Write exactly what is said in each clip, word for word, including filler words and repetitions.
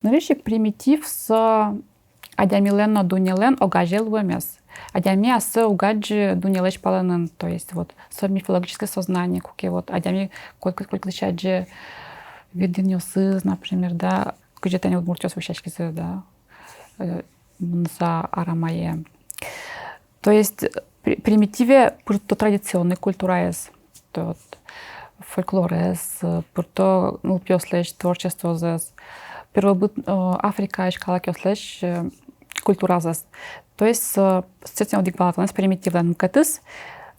Нырысь ик примитив со адямилэн но дуннелэн огазе луэмез. Адями ассэ уг адӟы дуннелэсь палэнын, то есть вот со мифологическое сознание, куке вот адями котькуд, котькуд лэся адӟе ведӥнъёсыз, например, да, кызьы тани удмуртъёс вӧсяськизы, да, э, мыныса арамае. То есть при-, примитиве пырто традиционной культураез, то вот фольклорез, э, пырто нылпиослэсь творчествозэс, первобыт-, э, Африкаысь калыкъёслэсь, э, культуразэс. То есть, э, со сыӵе одӥг валатонэз примитивлэн. Мукетыз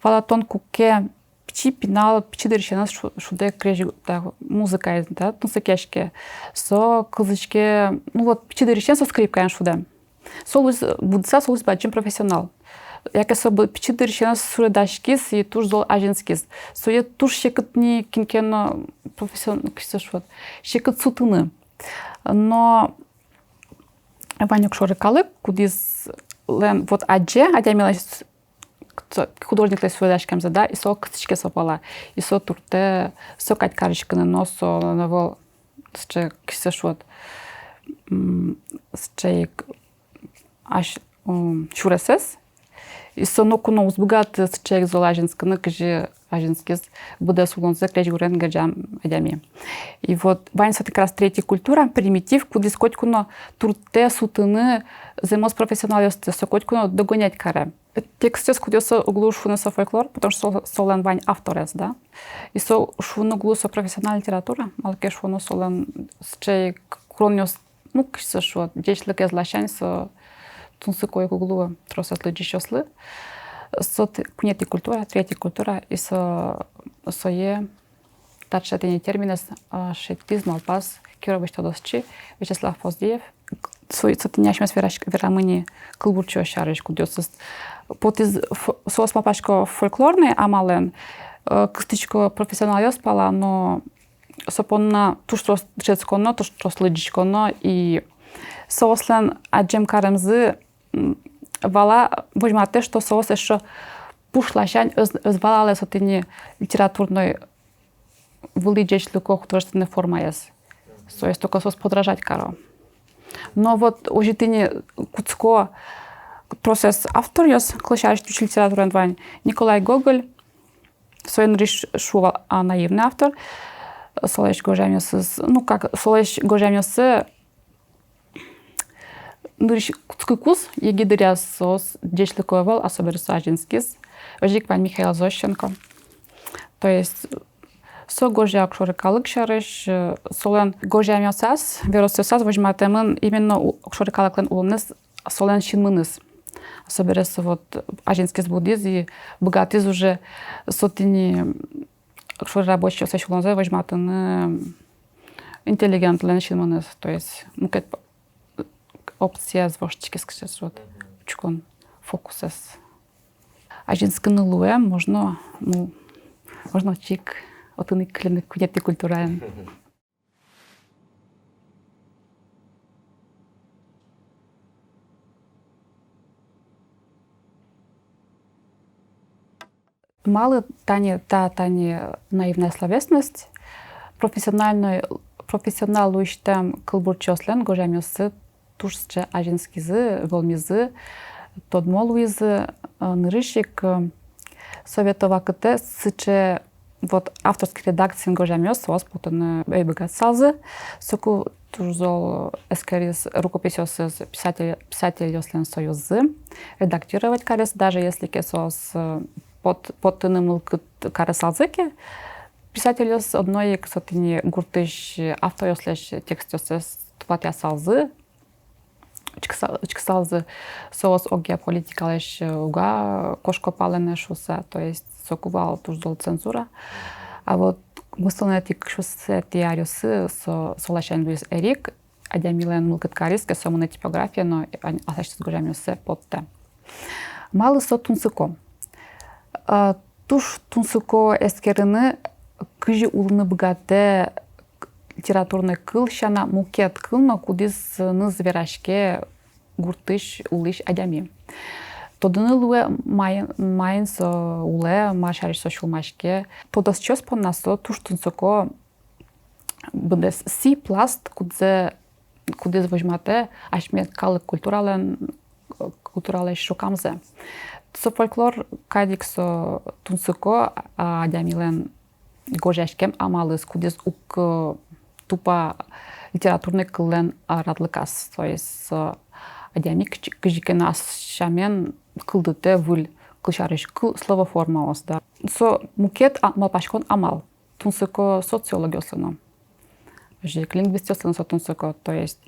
валатон, куке пичи пинал пичи дырысеныз шу-, шудэ крезь, да, музыкаез, да, тунсыкъяське. Со кылзӥське, ну вот, пичи дырысен со скрипкаен шудэ. Со луиз, будыса со луиз бадӟым профессионал. Яке со бы-, пичи дырысеныз суредаськиз и туж зол азинскиз. Сое туж секыт ни кин ке но профессион-, кызьы шуод, секыт сутыны. Но вань огшоры калык, кудӥзлэн вот адӟе адямилэсь, художниклэсь суредаськемзэ, да, и со кыстӥське со пала, и со туртэ, со кадь кариськыны но, со ӧвӧл сыӵе, кызьы шуод, м, сыӵе ик ась-, м, сюресэз. И со ноку но уз быгаты сыӵе ик зол азинскыны, кызьы азинскиз быдэс улонзэ крезьгурен герӟам адями. И вот вань со как раз третья культура, примитив, кудӥз котьку но туртэ сутыны зэмос профессионалъёсты, со котьку но догонять каре. Текстъёс, кудъёссэ уг луы шуыны со фольклор, потому что со-, солэн вань авторез, да. И со шуыны уг луы со профессиональная литература, малы ке шуоно солэн сыӵе ик куронъёс, ну, кызьы шуод, ӟечлыкез ласянь со тунсыко ик уг луы тросэз лыдӟисьёслы. Со т-, куинетӥ культура, третья культура, и со-, сое таӵе тӥни терминэз, а, шедьтӥз, малпаз Кировысь тодосчи Вячеслав Поздеев. Со-, со тӥни асьмеос верась-, верамы ни кылбурчиос сярысь, кудъёсыз потӥз ф-, соос малпасько фольклорной амалэн, э, кыстӥсько профессионалъёс пала, но со понна туж трос дышетсконо, туж трос лыдӟиськоно, и соослэн адӟем каремзы, м, вала, возьматэ, что соос эшшо пуш ласянь ӧз, ӧз валалэ со тӥни литературной вылӥ ӟечлыко художественной формаез. Соос только соос подражать каро. Но вот озьы тӥни кутско тросэз авторъёс, кылсярысь, тӥни литератураын вань Николай Гоголь, со нырысь шуо вал, а, наивный автор, солэсь гожъямъёсыз, ну, как, солэсь гожъямъёсыз нырысь кутскыкуз, егит дыръяз соос ӟечлыко ӧвӧл, а собере со азинскиз. Озьы ик вань Михаил Зощенко. То есть со гожъя огшоры калык сярысь, э, солэн гожъямъёсаз, веросъёсаз возьматэмын именно у-, огшоры калыклэн улонэз солэн синмыныз. Собере со вот азинскиз, будӥз и быгатӥз уже со тӥни огшоры рабочийёслэсь улонзэ возьматыны интеллигентлэн синмыныз, то есть мукет п-, опцияз воштӥськиз, кызьы шуод, учкон фокусэз. Азинскыны луэ, можно, ну, можно чик отын ик кыльыны куинетӥ культураен. Малы тани та, тани наивная словесность, профессиональной, профессионал луисьтэм кылбурчиослэн гожъямъёссы туж сыӵе азинскизы, вӧлмизы, тодмо луизы, э, нырысь ик, э, совето вакытэ сыӵе вот авторский редакциын гожъямъёс соос потыны ӧй быгатысалзы. Соку туж зол эскериз рукописьёсыз писатель-, писательёслэн союззы, редактировать кариз, даже если ке соос, э, пот-, поттыны мылкыд карысалзы ке, писательёс одно ик со тӥни гуртысь авторъёслэсь текстъёссэс тупатъясалзы, Учкыса-, учкысалзы соос огъя политикалэсь, э, уг-а кошко палэнэ шуыса, то есть соку вал туж зол цензура. А вот укмыстонэтӥ, кык сюрсэтӥ аръёсы со, со ласянь луиз эрик, адямилэн мылкыд кариз ке, со мынэ типографие но ан-, аслэсьтыз гожъямъёссэ поттэ. Малы со тунсыко? А, туж тунсыко эскерыны, кызьы улыны быгатэ литературной кыл сяна мукет кыл но, кудӥзэныз вераське гуртысь улӥсь адями. Тодыны луэ, маин, маин со улэ, ма сярысь со сюлмаське. Тодосчиос понна со туж тунсыко быдэсси пласт, кудзэ, кудӥз возьматэ асьме калык культуралэн, культуралэсь шукамзэ. Со фольклор кадь ик со тунсыко, а, адямилэн гожъяськем амалыз, кудӥз уг, э, тупа литературной кыллэн, а, радлыказ. То есть, э, адями кызьы-, кызьы ке но ас сямен кылдытэ выль кылсярысь кыл, словоформаос, да. Со мукет, а, малпаськон амал. Тунсыко социологъёслы но. Озьы ик лингвистъёслы но со тунсыко, то есть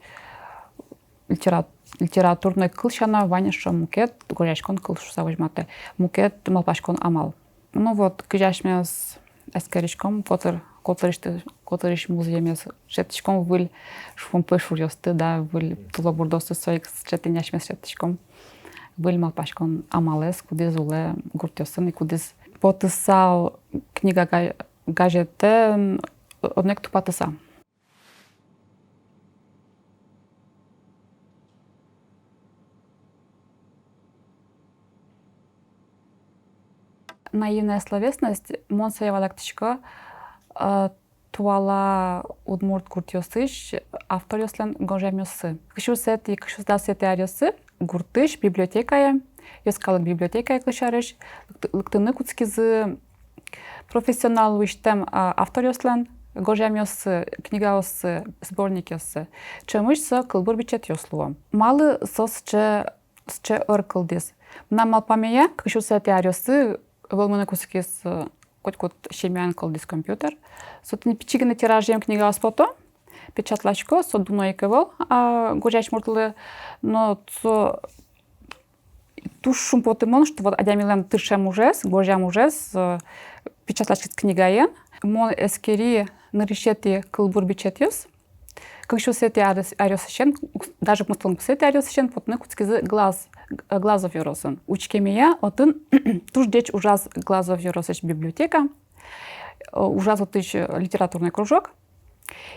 литера-, литературной кыл сяна вань эшшо мукет гожъяськон кыл шуыса возьматэ, мукет малпаськон амал. Ну вот, кызьы асьмеос эскериськом котыр, котырысьты, котырысь музъемез, шедьтӥськом выль шумпотӥсь шуръёсты, да, выль тылобурдоосты, со ик сыӵе тӥни асьмеос шедьтӥськом выль малпаськон амалэз, кудӥз улэ гуртъёсын и кудӥз потысал книга га-, газетэн одно ик тупатыса. Наивная словесность, мон сое валэктӥсько, э, туала удмурт гуртъёсысь авторъёслэн гожъямъёссы. Кык сюрсэтӥ, кык сюрс дасэтӥ аръёсы гуртысь библиотекае, йӧскалык библиотекае, кылсярысь, лыкты-, лыктыны кутскизы профессионал луисьтэм, а, авторъёслэн гожъямъёссы, книгаоссы, сборникъёссы. Ӵемысь со кылбур бичетъёс луо. Малы со сыӵе, сыӵе ӧр кылдӥз? Мынам малпамея, кык сюрсэтӥ аръёсы ӧвӧл мыны кутскиз, э, котькуд семьяын кылдӥз компьютер. Со тӥни пичи гинэ тиражъем книгаос пото, печатласько, со дуно ик ӧвӧл, а, гожъясь муртлы, но со туж шумпотымон, что вот адямилэн тыршем ужез, гожъям ужез, э, печатласькиз книгаен. Мон эскери нырысетӥ кылбур бичетъёс. Кык сюрсэтӥ аръёс-, аръёсысен, даже укмыстон кыксэтӥ аръёсысен потыны кутскизы Глаз-, Г-, Глазов ёросын. Учкемея, отын туж ӟеч ужаз Глазов ёросысь библиотека, э, ужаз отысь, э, литературный кружок.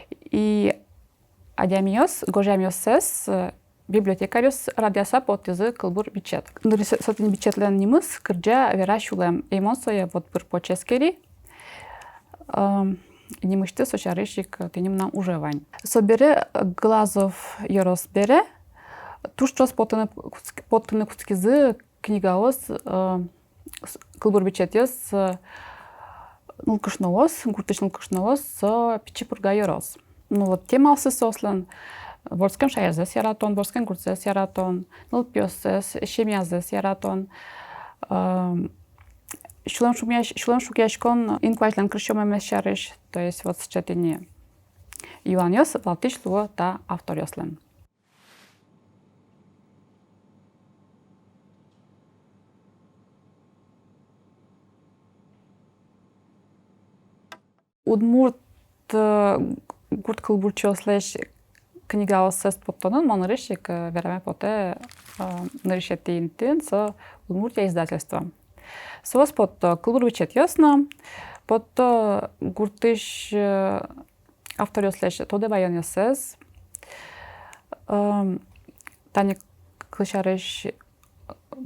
И адямиос гожъямъёссэс, э, библиотекарьёс радъяса поттӥзы кылбур бичет. Нырысь со-, со тӥни бичетлэн нимыз «Кырӟа, вера, сюлэм». И мон сое вот пыр-поч эскери, эм, нимысьтыз со сярысь ик тӥни мынам уже вань. Собере, э, Глазов ёрос бере туж трос поттыны кутск-, поттыны кутскизы книгаос, э, с-, кылбур бичетъёс, э, нылкышноос, гуртысь нылкышноос, со Пичи Пурга ёрос. Ну вот, темаоссы соослэн: вордскем шаерзэс яратон, вордскем гуртсэс яратон, нылпиоссэс, семьязэс яратон, эм, сюлэм шугъясь-, сюлэм шугъяськон инкуазьлэн кырсёмемез сярысь, то есть вот сыӵе тӥни юанъёс валтӥсь луо та авторъёслэн. Удмурт, э, гурт кылбурчиослэсь книгаоссэс поттонын мон нырысь ик, э, вераме потэ, э, нырысетӥ интыын, со «Удмуртия» издательство. Соос потто кылбур бичетъёс но, потто гуртысь, э, авторъёслэсь тодэ ваёнъёссэс. Эм, тани, кылсярысь,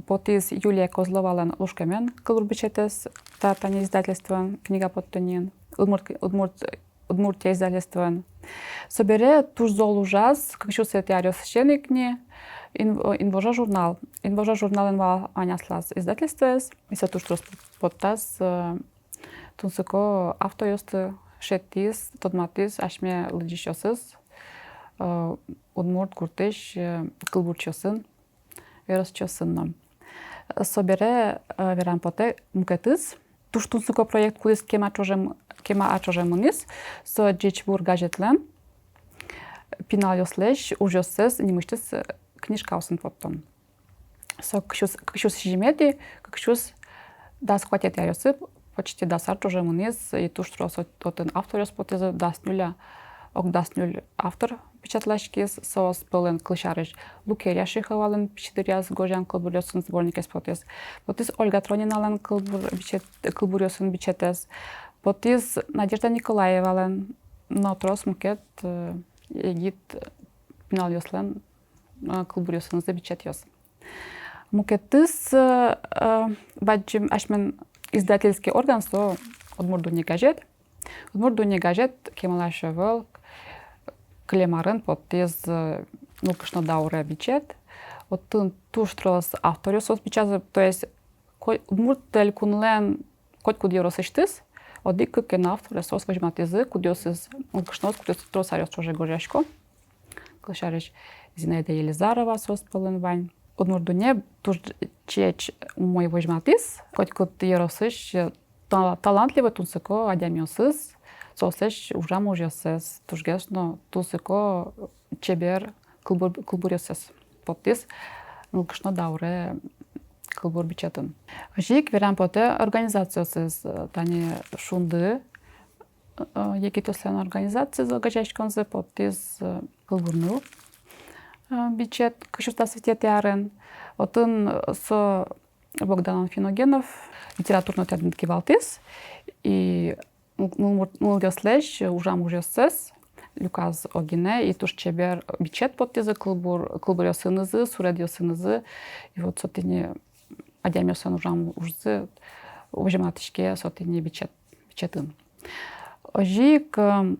потӥз Юлия Козловалэн «Лушкемен» кылбур бичетэз, та тани издательствоын книга поттонын, Удмурт-, Удмурт-, «Удмуртия» издательствоын. Собере туж зол ужаз кык сюрсэтӥ аръёсысен ик ни «Ин-, э, «Инвожо» журнал. «Инвожо» журналын вал вань аслаз издательствоез, и со туж трос поттаз, э, тунсыко авторъёсты, шедьтӥз, тодматӥз асьме лыдӟисьёсыз, э, удмурт гуртысь, э, кылбурчиосын, веросчиосын но. Собере, э, верам потэ мукетыз туж тунсыко проект, кудӥз кема ӵоже м-, кема ар ӵоже мынӥз, со «Ӟечбур» газетлэн пиналъёслэсь ужъёссэс нимысьтыз, э, книжкаосын поттон. Со кык сюрс, кык сюрс сизьыметӥ, кык сюрс дас куатетӥ аръёсы, почти дас ар ӵоже мынӥз, и туж трос от-, отын авторъёс потӥзы, дас ньыль-а, ог дас ньыль автор печатласькиз, соос пӧлын, кылсярысь, Лукерья Шиховалэн пичи дыръяз гожъям кылбуръёсын сборникез потӥз. Потӥз Ольга Трониналэн кылбур-, бичет-, кылбуръёсын бичетэз. Потӥз Надежда Николаевалэн, но трос мукет, э, егит пиналъёслэн, э, кылбуръёсынызы бичетъёс. Мукетыз, э, э, бадӟым асьмелэн издательский орган со «Удмурт дунне» газет. «Удмурт дунне» газет кемалась ӧвӧл кылем арын поттӥз, э, «Нылкышно дауре» бичет. Отын туж трос авторъёс соос бичазы, то есть ко-, Удмурт Элькунлэн котькуд ёросысьтыз одӥг-кык ке но авторъёс соос возьматӥзы, кудъёсыз нылкышноос, кудъёсыз трос аръёс ӵоже гожъясько. Кылсярысь, Зинаида Елизарова соос пӧлын вань. «Удмурт дунне» туж ӟеч, умой возьматӥз котькуд ёросысь, э, тала-, талантливой, тунсыко адямиосыз, соослэсь ужам ужъёссэс, тужгес но тунсыко, чебер кылбур-, кылбуръёссэс поттӥз «Нылкышно дауре» кылбур бичетын. Озьы ик верам потэ организациосыз, э, тани «Шунды», э, егитъёслэн организациез, огазеяськонзэ поттӥз, э, «Кылбурныл», э, бичет кык сюрс дас витетӥ арын. Отын, э, со Богдан Анфиногенов литературной отрядын кивалтӥз, и ныл-, нылмурт-, нылъёслэсь ужам ужъёссэс люказ огинэ, и туж чебер бичет поттӥзы кылбур, кылбуръёсынызы, суредъёсынызы. И вот со тӥни адямиослэн ужам ужзы возьматӥське со тӥни бичет, бичетын. Озьы ик, э,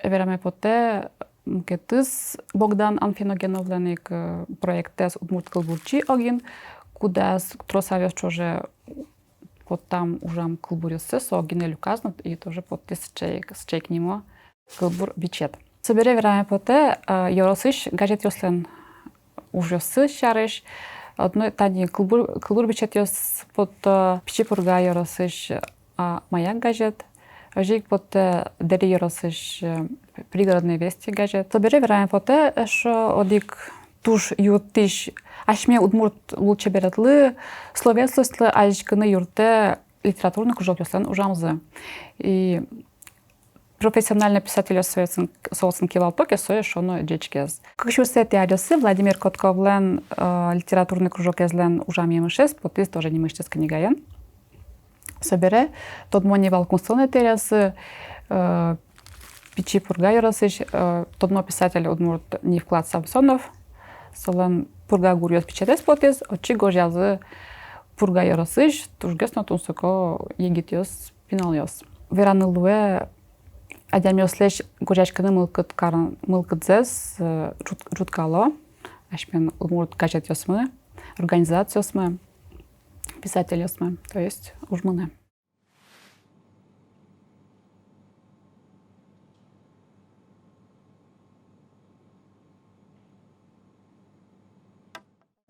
вераме потэ мукетыз Богдан Анфиногеновлэн ик, э, проектэз «Удмурт кылбурчи» огин, кудаз трос аръёс ӵоже поттам ужам кылбуръёссэ со огинэ люказ но, и тоже поттӥз сыӵе ик, сыӵе ик нимо кылбур бичет. Собере вераме потэ, э, ёросысь газетъёслэн ужъёссы сярысь. Одно тани кылбур, кылбур бичетъёс поттэ Пичи Пурга ёросысь, а, «Маяк» газет. Озьы ик поттэ Дэри ёросысь, э, «Пригородные вести» газет. Собере вераме потэ эшшо одӥг туж юрттӥсь, асьме удмурт лулчеберетлы, словесностьлы азинскыны юрттэ литературной кружокъёслэн ужамзы. И профессиональной писательёс соосын, соосын кивалто ке, со эшшо но ӟечгес. Кык сюрсэтӥ аръёсы Владимир Котковлэн, э, литературной кружокезлэн ужам емышез потӥз тоже нимысьтыз книгаен. Собере тодмо ни вал кунсолэн этеръёсы, э, Пичи Пурга ёросысь, э, тодмо писатель удмурт Нивклад Самсонов, солэн «Пурга гуръёс» бичетэз потӥз, отчы гожъязы Пурга ёросысь тужгес но тунсыко егитъёс, пиналъёс. Вераны луэ, адямиослэсь гожъяськыны мылкыд карон, мылкыдзэс, э, ӝут-, ӝуткало асьмелэн удмурт газетъёсмы, организациосмы, писательёсмы, то есть уж мынэ.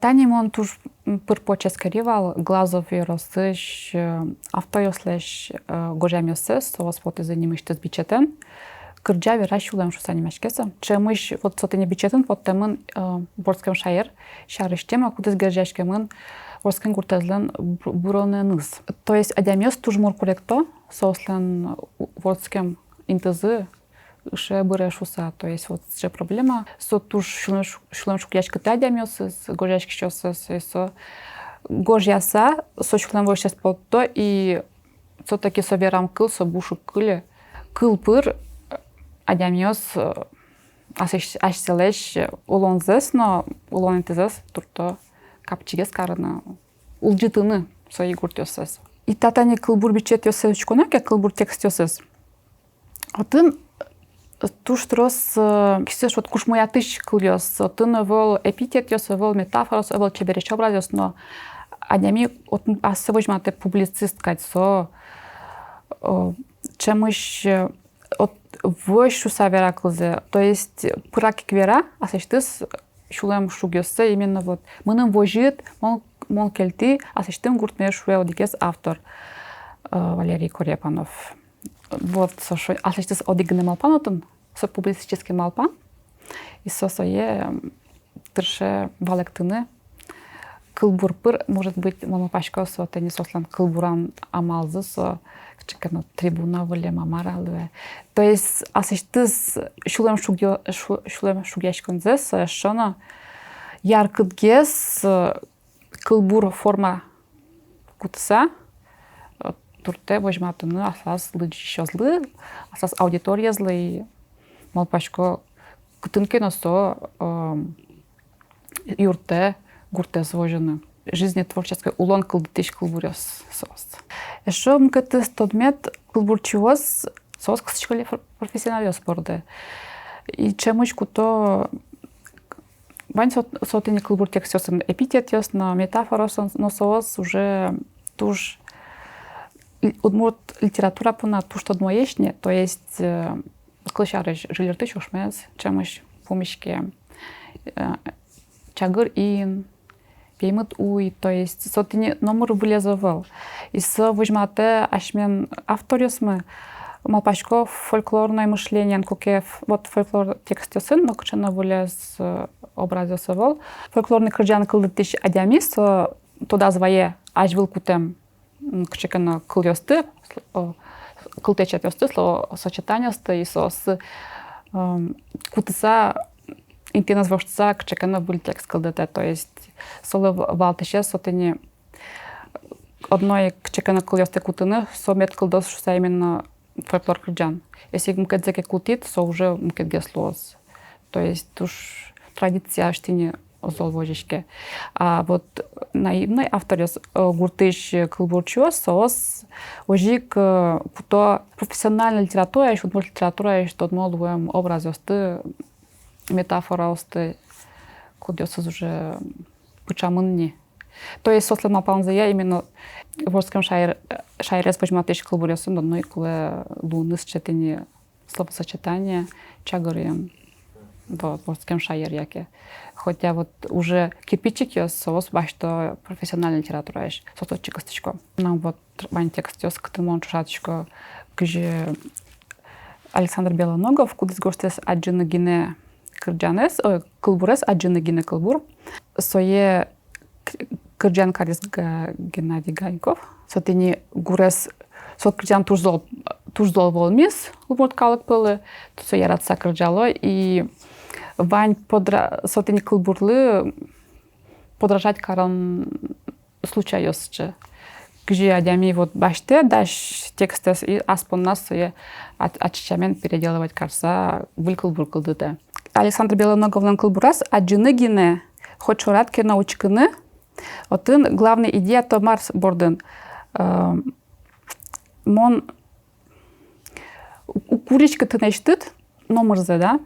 Тани мон туж, м, пыр-поч эскери вал Глазов ёросысь, э, авторъёслэсь, э, гожъямъёссэс, соос потӥзы нимысьтыз бичетэн. «Кырӟа, вера, сюлэм» шуыса нимаське со. Ӵемысь вот со тӥни бичетын поттэмын, э, вордскем шаер сярысь тема, кудӥз герӟаськемын вордскем гуртэзлэн бу-, быронэныз. То есть адямиос туж мур куректо, соослэн у-, вордскем интызы ыше, быре шуыса. То есть вот сыӵе проблема. Со туж сюлэм шу-, сюлэм шугъяськытэ адямиосыз, гожъяськисьёсыз, и со гожъяса, со сюлэм вӧсьсэс потто, и всё-таки со верам кыл, со буш уг кыльы. Кыл пыр адямиос, э, асьс-, асьсэлэсь улонзэс но, улон интызэс туртто капчигес карыны, улӟытыны со гуртъёссэс. И та тани кылбур бичетъёссэ учконо ке, кылбур текстъёссэ, отын туж трос, э, кисыш вот кушмоятӥсь кылъёс, отын ӧвӧл эпитетъёс, ӧвӧл метафораос, ӧвӧл чебересь образъёс, но адями отын ассэ возьматэ публицист кадь со, э, ӵемысь, э, от-, возь шуыса вера кылзэ, то есть пырак ик вера аслэсьтыз сюлэм шугъёссэ, именно вот: «Мыным возьыт, мон, мон кельтӥ аслэсьтым гуртме», — шуэ одӥгез автор, э, Валерий Корепанов. Вот со шуэ, аслэсьтыз одӥг гинэ малпан отын, со публицистический малпан, и со сое, м, Тырше валэктыны кылбур пыр, может быть, мон малпасько, со тани соослэн кылбуран амалзы со, кыӵе ке но трибуна вылэм-а, мар-а луэ. То есть аслэсьтыз сюлэмшугъя-, шу-, сюлэмшугъяськонзэс со эшшо но яркытгес, э, кылбур форма кутыса, э, туртэ возьматыны аслаз лыдӟисьёслы, аслаз аудиториезлы, и малпасько, кытын ке но со, эм, юрттэ гуртэз возьыны. Жизнетворческой, улон кылдытӥсь кылбуръёс соос. Эшшо мукетыз тодмет: кылбурчиос, соос кыстӥсько ле фор-, профессионалъёс борды. И ӵемысь куто, вань со, со тӥни кылбур текстъёсын эпитетъёс но, метафораос но, соос уже туж ли-, удмурт литература понна туж тодмоесь ни, то есть, э, кылсярысь, жильыртӥсь ошмес ӵемысь пумиське, э, чагыр ин, пеймыт уй, то есть со тӥни номыр вылез ӧвӧл. И со возьматэ асьмелэн авторъёсмы, малпасько, фольклорной мышлениен, куке ф-, вот фольклор текстъёсын но кыӵе но вылез, э, образъёс ӧвӧл. Фольклорной кырӟан кылдытӥсь адями со тодаз вае азьвыл кутэм, м, кыӵе ке но кылъёсты, о, кылтэчетъёсты, словосочетаниосты, и соосты, м, кутыса, интыеныз воштыса, кыӵе ке но выль текст кылдытэ. То есть солы в-, валтӥсез со тӥни одно ик кыӵе ке но кылъёсты кутыны, со мед кылдоз шуыса именно фольклор кырӟан. Если мукетсэ ке кутӥд, со уже мукетгес луоз. То есть туж традицияысь тӥни зол возиське. А вот наивной авторъёс, э, гуртысь кылбурчиос, соос озьы ик, э, куто профессиональной литератураысь, удмурт литератураысь тодмо луэм образъёсты, метафораосты, кудъёсыз уже пыӵамын ни. То есть соослэн малпанзыя именно вордскем шаер-, шаерез возьматӥсь кылбуръёсын одно ик кулэ луыны сыӵе тӥни словосочетание, чагыр ин. Вот, вордскем шаер яке. Хотя вот уже кирпичикъёс соос басьто профессиональной литератураысь, соос отчы кыстӥсько. Мынам вот вань текстъёс, кытын мон ӵошатӥсько, кызьы Александр Белоногов, кудӥз гожтӥз «Адӟыны гинэ» кырӟанэз, ой, кылбурез, «Адӟыны гинэ» кылбур. Сое к-, кырӟан кариз Га-, Геннадий Ганьков. Со тӥни гурез, со кырӟан туж зол, туж зол волмиз удмурт калык пӧлы, со яратыса кырӟало, и вань подра-, со тӥни кылбурлы подражать карон случайёс сыӵе. Кызьы адями вот басьтэ дась текстэз и ас понназ сое ат-, ачиз сямен переделывать карыса выль кылбур кылдытэ. Александр Белоноговлэн кылбураз «Адӟыны гинэ», хоть шорад ке но учкыны, отын главной идея то мар бордын. Э, мон у-, уг куриськы тынэсьтыд номырзэ, да?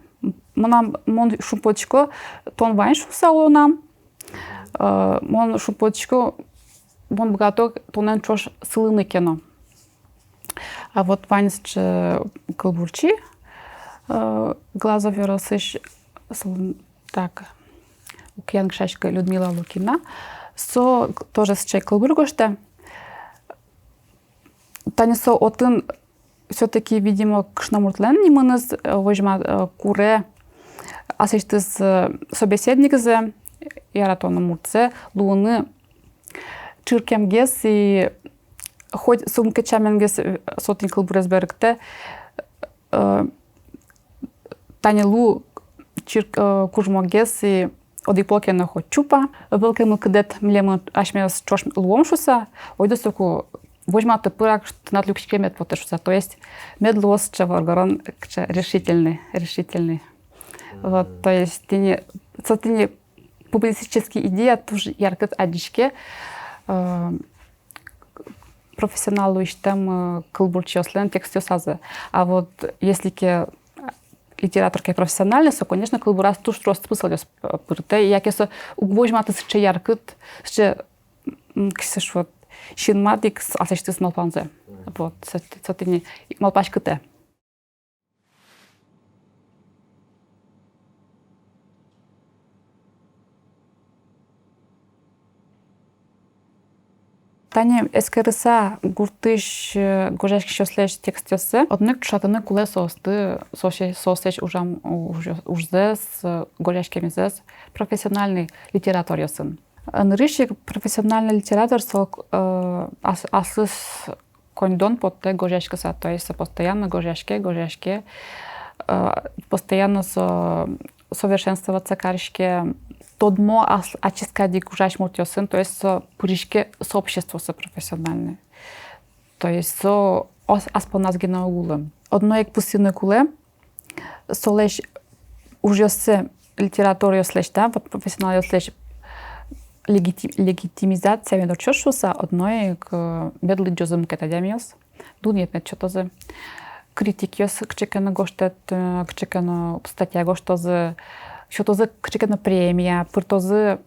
Мынам, мон шумпотӥсько, тон вань шуыса улонам, э, мон шумпотӥсько, мон быгато тонэн ӵош сылыны ке но. А вот вань сыӵе кылбурчи, э, Глазов ёросысь, сылын, так, уг янгышаськы, Людмила Лукина. Со тоже сыӵе кылбур гожтэ. Тани со отын всё-таки, видимо, кышномуртлэн нимыныз, э, возьма-, э, куре аслэсьтыз, э, собеседникзэ, яратоно муртсэ луыны чыркемгес, и хоть со мукет сяменгес, э, со тӥни кылбурез берыктэ, э, тани лу чырк-, э, кужмогес и одӥг пол ке но хоть чупа. Ӧвӧл ке мылкыдэд милемын асьмеос ӵош луом шуыса, ойдо соку возьматы пырак, тынад люкиськемед потэ шуыса. То есть мед луоз сыӵе воргорон, кыӵе, решительный, решительный. Вот, то есть тӥни, со тӥни публицистический идея туж яркыт адӟиське, э, профессионал луисьтэм, э, кылбурчиослэн текстъёсазы. А вот если ке литератор ке профессиональный, со, конечно, кылбураз туж трос смыслъёс, э, пыртэ, яке со уг возьматы сыӵе яркыт, сыӵе, м, ксыш вот, синмад ик с-, аслэсьтыз малпанзэ. Вот, со, со тӥни малпаськытэ. Тани эскерыса гуртысь, э, гожъяськисьёслэсь текстъёссэ, одно ик ӵошатыны кулэ соосты, соос-, соослэсь ужам, уж-, ужзэс, э, гожъяськемзэс профессиональной литераторъёсын. Нырысь ик профессиональной литератор со, э, ас-, аслыз коньдон поттэ гожъяськыса, то есть со постоянно гожъяське, гожъяське, э, постоянно со совершенствоваться кариське, тодмо ас-, ачиз кадь ик ужась муртъёсын, то есть со пыриське сообществоосы профессиональной. То есть со ас-, ас понназ гинэ уг улы. Одно ик пусйыны кулэ, солэсь ужъёссэ, литераторъёслэсь, да, вот профессионалъёслэсь легити-, легитимизация мед ортчоз шуыса, одно ик, э, мед лыдӟозы мукет адямиос, дунъет мед сётозы. Критикъёс кыӵе ке но гожтэт, э, кыӵе ке но статья гожтозы, сётозы кыӵе ке но премия, пыртозы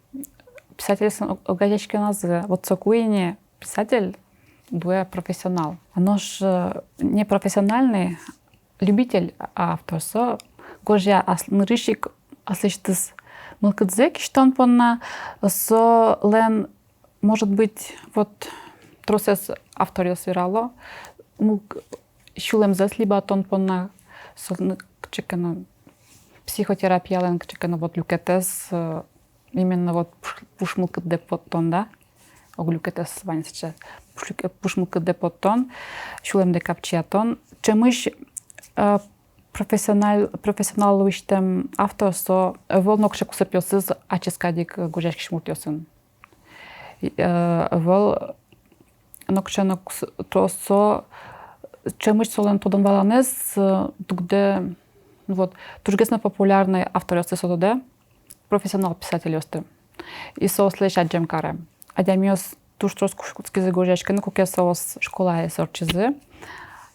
писательёслэн о-, огазеяськоназы. Вот соку ини писатель луэ профессионал. А нош, э, непрофессиональный, любитель автор, со гожъя ас-, нырысь ик аслэсьтыз мылкыдзэ кисьтон понна, солэн, может быть, вот тросэз авторъёс верало, мылк-, сюлэмзэс либатон понна, со, ну, кыӵе ке но психотерапиялэн кыӵе ке но вот люкетэз, э, именно вот пуш-, пушмылкыддэ поттон, да? Ог люкетэз вань сыӵе. Пуш-, пушмылкыддэ поттон, сюлэмдэ капчиятон. Ӵемысь, э, профессионал-, профессионал луисьтэм автор со ӧвӧл нокыӵе кусыпъёсыз ачиз кадь ик гожъяськись муртъёсын. И, э, ӧвӧл нокыӵе но кус-, то со, ӵемысь солэн тодон-валанэз, э, дугдэ, ну вот, тужгес но популярной авторъёсты со тодэ, профессионал писательёсты. И соослэсь адӟем каре. Адямиос туж трос куш-, кутскизы гожъяськыны, куке соос школаез ортчизы,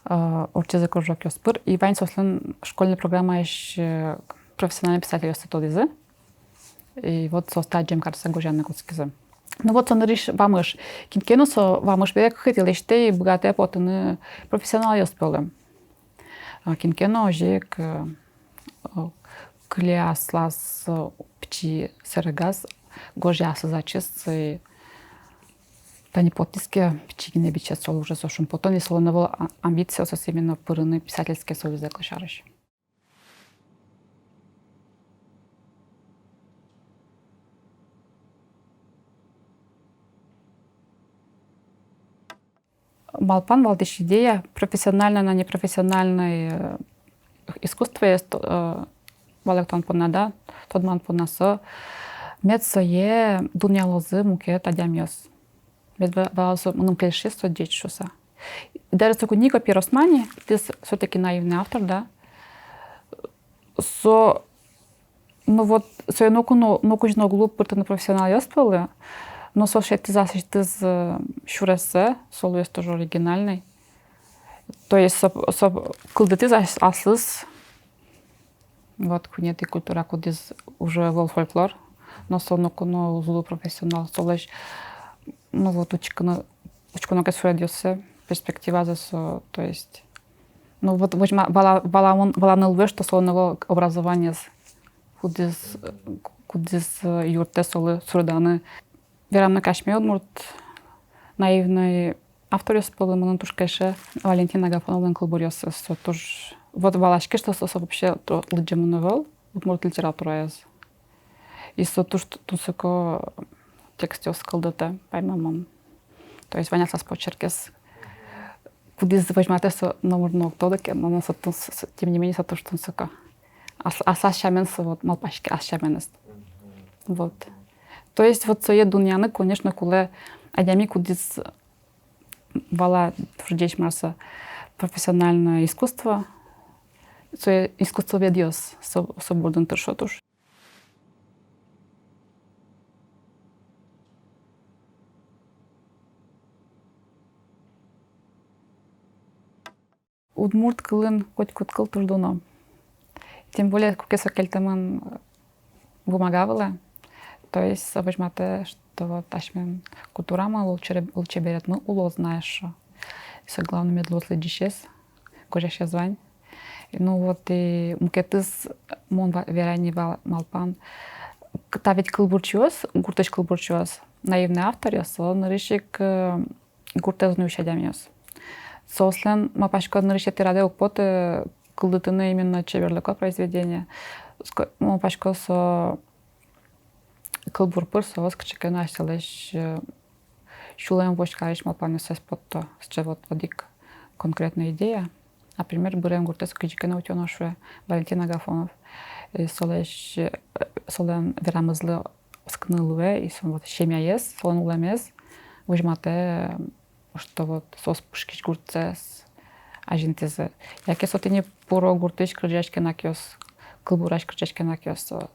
э, ортчизы кружокъёс пыр. И вань соослэн школьной программаысь, э, профессиональной писательёсты тодӥзы. И вот соосты адӟем карыса гожъяны кутскизы. Ну вот со нырысь вамыш. Кин ке но со вамыш бере кыкетӥ лэсьтэ и быгатэ потыны профессионалъёс пӧлы. А кин ке но озьы ик, э, кыле аслаз, э, пичи сэрегаз, гожъя аслыз ачиз, и тани потӥз ке пичи гинэ бичет, солы уже со шумпотон, и солэн ӧвӧл а-, амбициосыз именно пырыны писательский союзэ, кылсярысь. Малпан, валтӥсь идея, профессиональной но непрофессиональной, э, искусствоез, э, валэктон понна, да, тодман понна, со мед сое дунъялозы мукет адямиос. Мед ва-, валалозы, мыным кельше со ӟеч шуыса. Даже соку Нико Пиросмани, кудӥз всё-таки наивный автор, да, со, ну вот, сое ноку но, нокызьы но уг луы пыртыны профессионалъёс пӧлы, но со шедьтӥз аслэсьтыз, э, сюрессэ, со луиз тоже оригинальной. То есть со, со кылдытӥз ас-, аслыз, вот, куинетӥ культура, кудӥз уже ӧвӧл фольклор, но со ноку но уз луы профессионал, солэсь, ну вот, учкыны, учконо ке суредъёссэ, перспективазэ со, то есть, ну вот, возьма-, вала-, валамон, валаны луэ, что солэн ӧвӧл образованиез, кудӥз, кудӥз, э, юрттэ солы суреданы. Вераны ке, асьме удмурт наивной авторъёс пӧлы мыным туж кельше Валентин Агафоновлэн кылбуръёсыз, со туж, вот, валаське, что со, со вообще то лыдӟемын ӧвӧл удмурт литератураез. И со туж т-, тунсыко текстъёс кылдытэ, паймымон. То есть вань аслаз почеркез, кудӥз возьматэ, со номыр но уг тоды ке, но, но со тунс-, с-, тем не менее, со туж тунсыко. Ас-, аслаз сямен со, вот, малпаське, ас сяменыз. Вот. То есть вот сое дунъяны, конечно, кулэ адями, кудӥз вала туж ӟеч, мар со профессиональное искусство, сое искусствоведъёс, со, со бордын тыршо туж. Удмурт кылын котькуд кыл туж дуно. Тем более, куке со кельтэмын бумага вылэ, то есть со возьматэ, что вот асьмелэн культурамы, лулчеб-, лулчеберетмы улоз на эшшо. И со главное, мед луоз лыдӟисез, гожъясез вань. И, ну вот, и мукетыз мон ва-, верай ни вал-, малпан. К-, та ведь кылбурчиос, гуртысь кылбурчиос, наивный авторъёс, со нырысь ик, э, гуртэз нуись адямиос. Соослэн, малпасько, нырысетӥ радэ уг поты кылдытыны именно чеберлыко произведение. Ско-, малпасько, со кылбур пыр соос кыӵе ке но асьсэлэсь, э, сюлэм возь карись малпанъёссэс потто. Сыӵе вот одӥг конкретной идея. Например, бырем гуртэз кызьы ке но утёно, шуэ Валентин Агафонов. И солэсь, э, солэн верамезлы оскыны луэ, и со вот семьяез, солэн улэмез возьматэ, что вот соос пушкысь гуртсэс азинтӥзы. Яке со тӥни Пуро гуртысь кырӟась кенакъёс, кылбурась кырӟась кенакъёс, со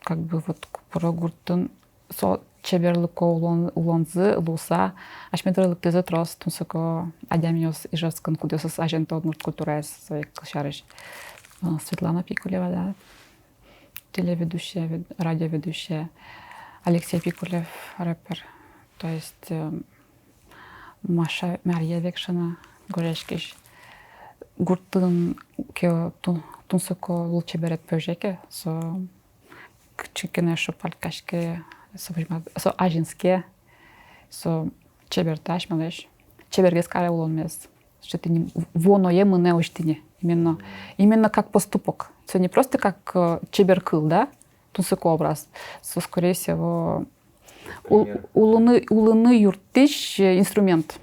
как бы вот Пуро гуртын со чеберлыко улон, улонзы луыса, асьме доры лыктӥзы трос тунсыко адямиос Ижевскын, кудъёсыз азинто удмурт культураез, со ик кылсярысь, э, Светлана Пикулева, да, телеведущая, вед-, радиоведущая, Алексей Пикулев, рэпер. То есть, э, Маша, Мария Векшина, гожъяськись. Гуртын ке ту-, тунсыко лулчеберет пӧзе ке, со кыӵе ке но эшшо палькаське, со возьма-, со азинске, со чебертэ асьмелэсь, чебергес каре улонмес. Сыӵе тӥни вуоное мынэ уж тӥни. Именно, именно как поступок. Со не просто как, э, чебер кыл, да, тунсыко образ. Со, скорее всего, ул-, улыны, улыны юрттӥсь, э, инструмент.